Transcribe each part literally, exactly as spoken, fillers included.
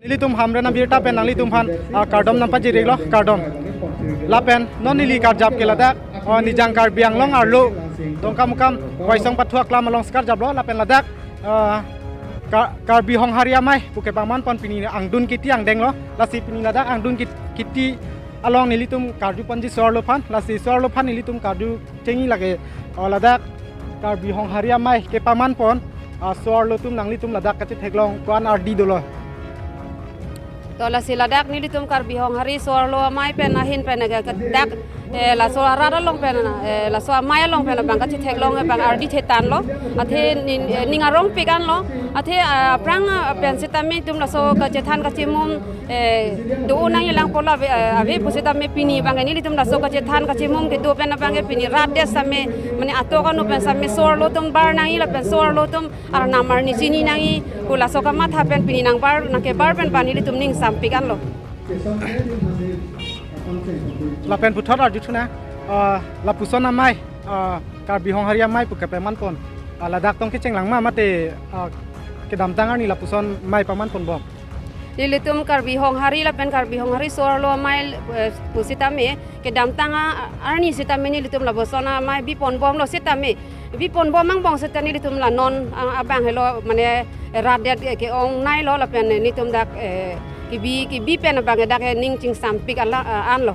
Nelitum Hamren abirta pen nanglitum aphan, ah, kardom nangpajir-iklo, kardom. Lapen non neli karjap ke ladak, ah, Nijang Karbi Anglong arlo Dongkamukam Waisong Pathu Aklam alongsi karjaplo, lapen ladak, ah, Ka-, Karbi Honghari Amei pu kepaman pon pini angdeng kiti angdenglo, lasi pini ladak angdeng kit-, kiti along nelitum karju ponji so-arlo aphan, lasi so-arlo aphan nelitum karju chengji lake, ah, ladak Karbi Honghari Amei kepaman pon, ah, so-arlo atum nanglitum ladak kachetheklong ko-an ardi dolo. To lasi ladak nelitum Karbi Honghari so-arlo amei pen ahin pen ke dak, eh, laso arat along pen, eh, laso amei along pen abang kachetheklong abang ardi thethanlo. Athe ning, eh, ning arongpik anlo. Athe, ah, aphrang, ah, pen sitame itum laso kachethan kachemum, eh, do nangji lang pulo ave, eh, ave pusitame pini abang nelitum laso kachethan kachemum kedo pen abang pini rat det sitame, mane atok anu pen sitame so-arlo atum bar nangji lapen so-arlo atum arnam arni chini nangji pu laso kamatha pen pini nangbar nangkebar pen abang nelitum ning sampik anlo. Lapen puthot arjuthu nang, ah, lapuson amei, ah, Karbi Honghari Amei pu kepaman pon, ah, ladak tong kecheng lang ma mate, ah, kedamtang arni lapuson amei paman ponbom? Nelitum Karbi Honghari lapen Karbi Honghari so-arlo amei, eh, pusitame kedamtang a-, arni sitame nelitum lapuson amei biponbomlo sitame, biponbom angbong sitame nelitum la non, ah, abang helo mane rat det ke-ong neilo lapen nelitum dak, eh, kebi, kebi pen abang dak ning chingsampik ala, ah, anlo.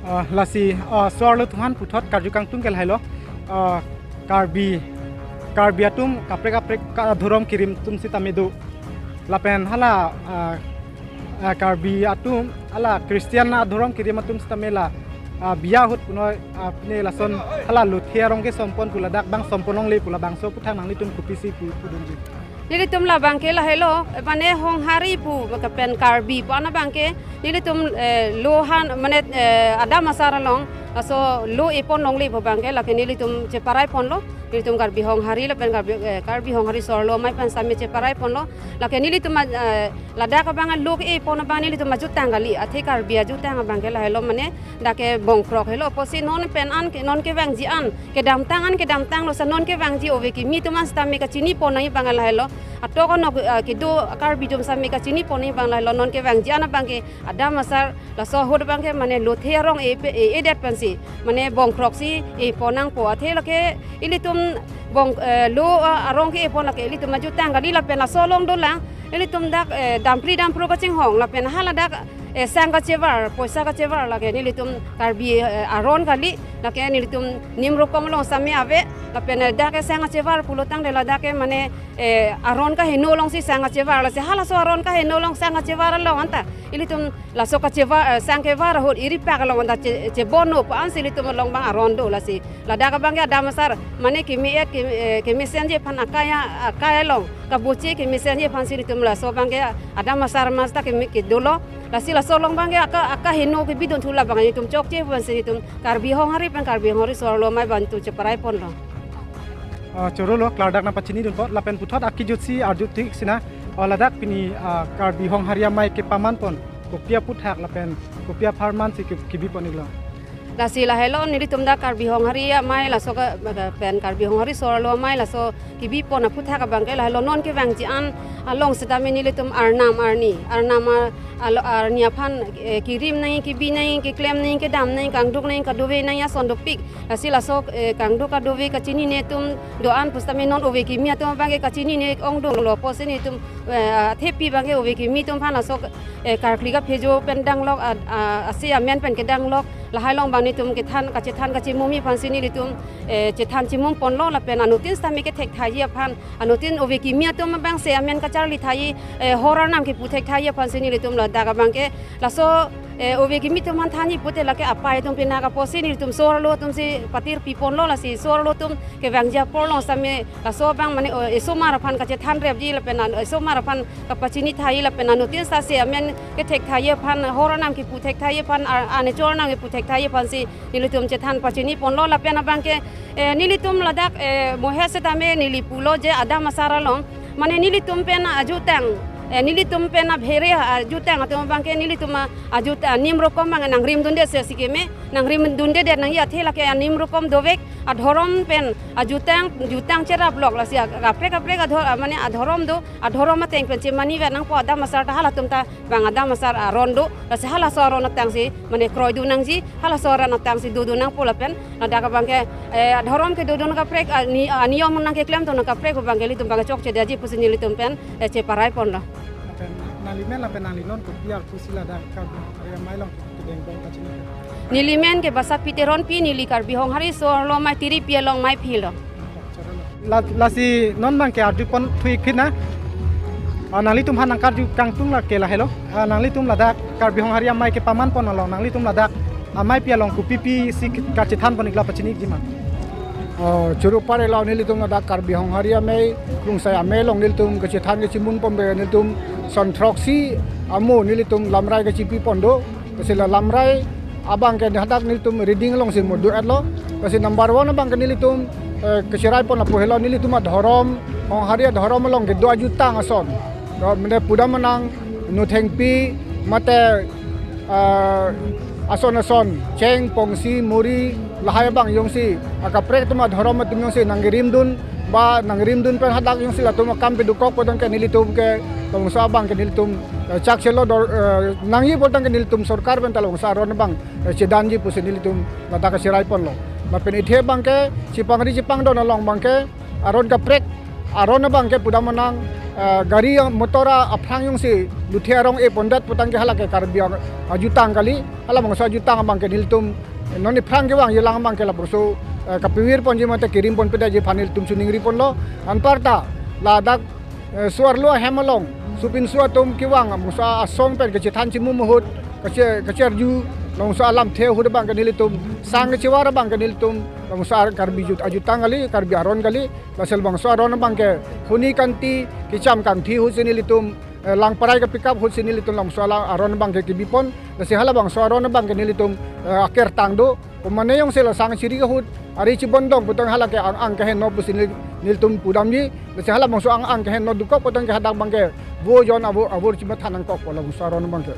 Ah, lasi, ah, so-arlo atum aphan puthot karju kangtung ke lahailo. Ah, Karbi, Karbi atum kaprek kaprek ka-, adhorom kerim atum sitame do. Lapen hala, ah, ah, Karbi atum hala Christian adhorom kerim atum sitame la, ah, biya ahut punoi, ah, pine lason hala lothe arong kesompon pu ladak abang somponlongle pu labangso aphuthak nanglitum kopisi pu pudunji? Nelitum labang ke lahailo, mane Honghari pu, pen Karbi pu an abang ke, nelitum, eh, lo han, mane, eh, adam asar along, laso lo eponlongle pu abang ke, lake nelitum cheparai ponlo, nelitum Karbi Honghari lapen Karbi, eh, Karbi Honghari so-arlo amei pen sitame cheparai ponlo, lake nelitum, eh, ladak abang lo epon abang nelitum ajutang kali, athe Karbi ajutang abang ke lahailo, mane dak ke bongkrok helo, pusi non pen an ke non kevangji an, kedamtang an kedamtanglo sita non kevangji ove kimi atum an sitame kachini pon nangji abang lahailo. Atok anok, ah, kedo Karbi atum sitame kachini pon nangji abang lahailo, non kevangji an abang ke adam asar laso ahut abang ke mane lothe arong e pe, e, edet pensi, mane bongkrok si epon nangpo, athe lake ilitum bong, eh, lo, ah, arong ke epon lake ilitum ajutang kali lapen laso along dolang, ilitum dak, eh, dampri dampro kachinghong lapen hala dak, eh, sang kachevar, poisa kachevar lake nelitum Karbi, eh, aron kali, lake nelitum nim rokom along sitame ave, lapen, eh, dak ke sang kachevar pulotangte ladak ke mane, eh, aron kaheno alongsi sang kachevar, lasi halaso aron kaheno along sang kachevar along anta ilitum laso kachevar, eh, sang kevar ahut iripak along anta che, chebonno pu ansi ilitum along abang aron do, lasi ladak abang ke adam asar mane keme-et, keme, eh, kemesenji aphan akai a, akai along kaboche kemesenji aphansi ilitum laso abang ke adam asar masta keme kedolo. Lasi laso along abang ke aka, akaheno kebidunthu labang nelitum chokche aphansi nelitum Karbi Honghari pen Karbi Honghari so-arlo amei abang nelitum cheparai ponlo. Ah, chorolo, klardak nangpachinidunpo, lapen puthot akejutsi arju tik sinang, ah, ladak pini, ah, Karbi Honghari Amei kepaman pon kopi aphuthak lapen kopi apharman si ke-, kebi pon-iklo? Lasi lahailo, nelitum dak Karbi Honghari Amei laso ke, ke pen Karbi Honghari so-arlo amei laso kebi pon aphuthak abang ke lahailo, non kevangji an along sitame nelitum arnam arni, arnam ar-, alo-, arni aphan, eh, kerim nangji, kebi nangji, keklem nangji, kedam nangji, kangduk nangji, kadove nangji ason dopik. Lasi laso, eh, kangduk kadove kachinine atum do-an pusitame non ove kimi atum abang ke kachinine ongdunglo, pusi nelitum, eh, athepi abang ke ove kimi atum aphan laso, eh, karkli kaphejo pen danglok, a, a, ase amen pen kedanglok, lahai along abang nelitum kethan, kachethan kachemumi aphansi nelitum, eh, chethan chemum ponlo, lapen anuttin sitame kethek thaiji aphan, anuttin ove kimi atum abang ase amen kacharli thaiji, eh, hor arnam kepu thek thaiji aphansi nelitum ladak abang ke laso, eh, ove kimi atum aphan thanji pute lake apai atum penang apotsi nelitum so-arlo atumsi patir pi ponlo, lasi so-arlo atum kevangji apor along sitame laso abang mane, oh, esomar aphan kachethan repji lapen an esomar aphan kapachini thaiji lapen anuttin sita ase amen kethek thaiji aphan, hor arnam kepu thek thaiji aphan, ar-, an echor arnam kepu thek thaiji aphansi nelitum chethan pachini ponlo, lapen abang ke, eh, nelitum ladak, eh, mohe sitame neli pulo je adam asar along, mane nelitum pen ajutang, Eh, nelitum pen abhere, ah, ajutang atum abangke nelitum, ah, ajut, ah, nim rokom abang nangrim dunde se sikeme, nangrim dunde det nangji athe lake anim rokom dovek, adhorom pen ajutang, jutang cherap lok lasi, ah, kaprek kaprek adhor-, ah, mane adhorom do, adhorom ateng pen chemani vet nangpo adam asar ta halatum ta bang adam asar aron do, lasi halaso aron atangsi, mane kroidun nangji, halaso aron atangsi dodun nangpo lapen, ladak abangke, eh, adhorom kedodun kaprek, ah, ni-, ah, niyom nangkeklem dun kaprek abangke ilitum abangke chokche daji pusi nelitum pen, eh, cheparai ponlo. Lapen nanglimen lapen nanglinon kopi arpu si ladak Karbi Honghari Amei along kedeng bom kachini? Nelimen ke Basapi Teronpi, neli Karbi Honghari so arlo amei tiripi along meiphi lo. La, lasi non abangke arju pon thu-ik phin na. Ah, nanglitum aphan nangkarju kangtung lake lahelo. Ah, nanglitum ladak Karbi Honghari Amei kepaman pon along nanglitum ladak ameipi along kopipi si kachethan pon-ik la pachini-ikji ma? Oh, choro pare lo nelitum ladak Karbi Honghari Amei, Krungsai Amei along nelitum kachethan kachimun pon be nelitum son throksi amo nelitum lamrai kachipi pon do. Lasi la lamrai abangke hadak nelitum reading alongsi mo do-etlo. Lasi number one abangke nelitum, eh, kachirai pon lapu helo nelitum adhorom, Honghari adhorom along kedo ajutang ason. Do mene pudam anang, nuthengpi, mate, eh, ason ason, cheng, pongsi, muri, lahai abang jongsi, akaprek atum adhorom atum jongsi nangkerim dun, ba nangkerim dun pen hadak jongsi latum akam pedukok pu tangte nelitum ke, labangso abangke nelitum, eh, chakchelo dor, eh, nangji pu tangte nelitum sorkar pen ta labangso aron abang, eh, chedanji pusi nelitum ladak kachirai ponlo. Lapen ithe abangke chepangri chepangdon along abangke aron kaprek, aron abangke pudam anang, eh, gari motor aphrang jongsi luthe arong-e pondet pu tangte halake Karbi ajutang kali, halabangso ajutang abangke nelitum non iphrang kevangjilang abangke labangso, eh, kapivir ponji mate kerim ponpedetji aphan nelitum chiningri ponlo. Anparta ladak, eh, so arlo ahem along, sopinso atum kevang labangso asong pen kachethan chimum ahut, kache-, kacherju, labangso alamthe ahut abangke nelitum, sang kachevar abangke nelitum, labangso ar-, Karbi jut-, ajutang kali, Karbi aron kali, lasi labangso aron abangke huni kanti, kecham kangthi ahutsi nelitum, eh, langparai kapikap ahutsi nelitum labangso alang aron abangke kebi pon, lasi halabangso aron abangke nelitum, eh, akertang do, komane jongsi la sang chiri ahut, ari chibondong pu tangte halake ang-ang keheno pusi nel-, nelitum pudamji, lasi halabangso ang-ang keheno dokok pu tangte hadak abangke vo jon avur, avur chimatha nangkokpo labangso aron abangke.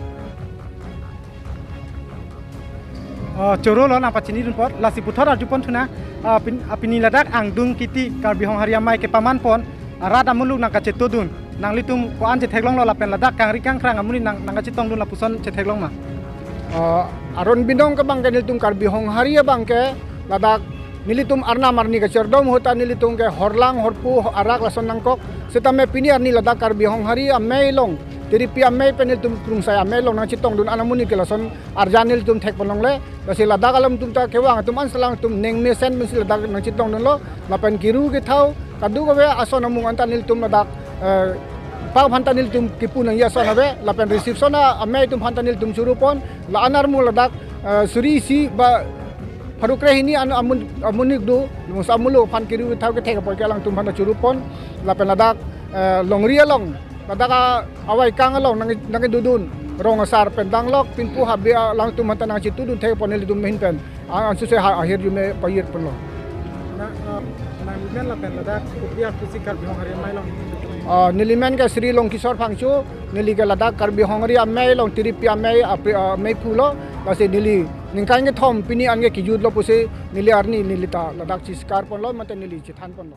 Oh, choro lo nangpachini dun apot, lasi puthot arju pon thu na, ah, pin-, ah, pini ladak angdung kiti Karbi Honghari Amei kepaman pon, ah, rat amuluk nangkachetudun, nanglitum ko-an chetheklonglo lapen ladak kangri kangkrang amonit nang, nangkachetongdun lapuson chetheklong ma? Ah, aron binong ke abangke nelitum Karbi Honghari abangke ladak nelitum arnam arni kacherdom ahut ta nelitum ke horlang horpo arak lason nangkok. Setame pini arni ladak Karbi Honghari Amei along, tiripi amei pen nelitum Krungsai Amei along nangchetongdun an amonit ke lason arjan nelitum thek pon longle. Lasi ladak alam atum ta kevang atum an selang atum neng mesen pensi ladak nangchetongdunlo. Lapen kiru kethau kadokave ason amung anta nelitum ladak, eh, pa aphan ta nelitum kipu nangji ason ave. Lapen reception amei atum aphan ta nelitum choro pon. La-an armu ladak, eh, suri isi ba pharo kre hini an amun, amonit do, labangso amuluk aphan kiru kethau kethek apot ke alangtum aphan ta choro pon. Lapen ladak, eh, longri along, ladak a-, avaikang along nang, nangkedodun, rong asar pen danglok, pinpo habe alangtum aphan ta nangchetudun thek pon nelitum ahin pen. A-, ansose ha-, ahirjume pajir ponlo. Na, ah, nanglimen lapen ladak kopi arpu si Karbi Honghari Amei along? Ah, nelimen ke Sri Longkisor Phangcho, neli ke ladak Karbi Honghari Amei along tiripi amei, ape-, ah, meiphu lo, lasi neli ningkan kethom pini an ke kejutlo pusi neli arni neli ta ladak chisikar ponlo, mate neli chethan ponlo.